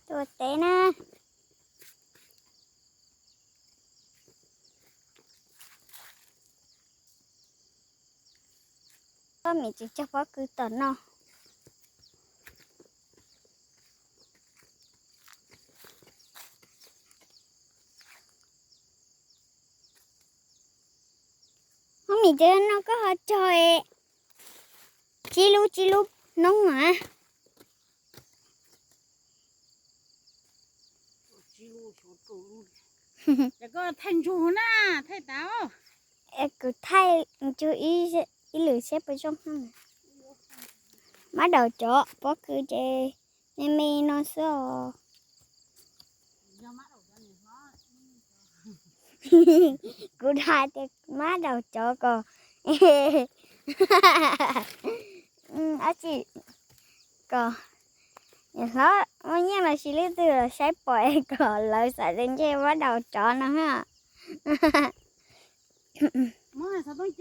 Tuaj teb na. Ob mim tsis cog pob kws tom no. Ob mim ces no koj ho cog tsib lub tsib lub noob a. Koj thaij ntsug na, thaij tas. Kuv thaij ntsug ib lwm seb puas zoo. Mab daum cov pob kws ces me me no xwb os. Kuv dag tias mab daum cov kom, dab tsi, kom hlob muaj nyiaj los sis leej twg los saib pom es kom lawv xav tias ntshe mab daum cov no. Muab xov tooj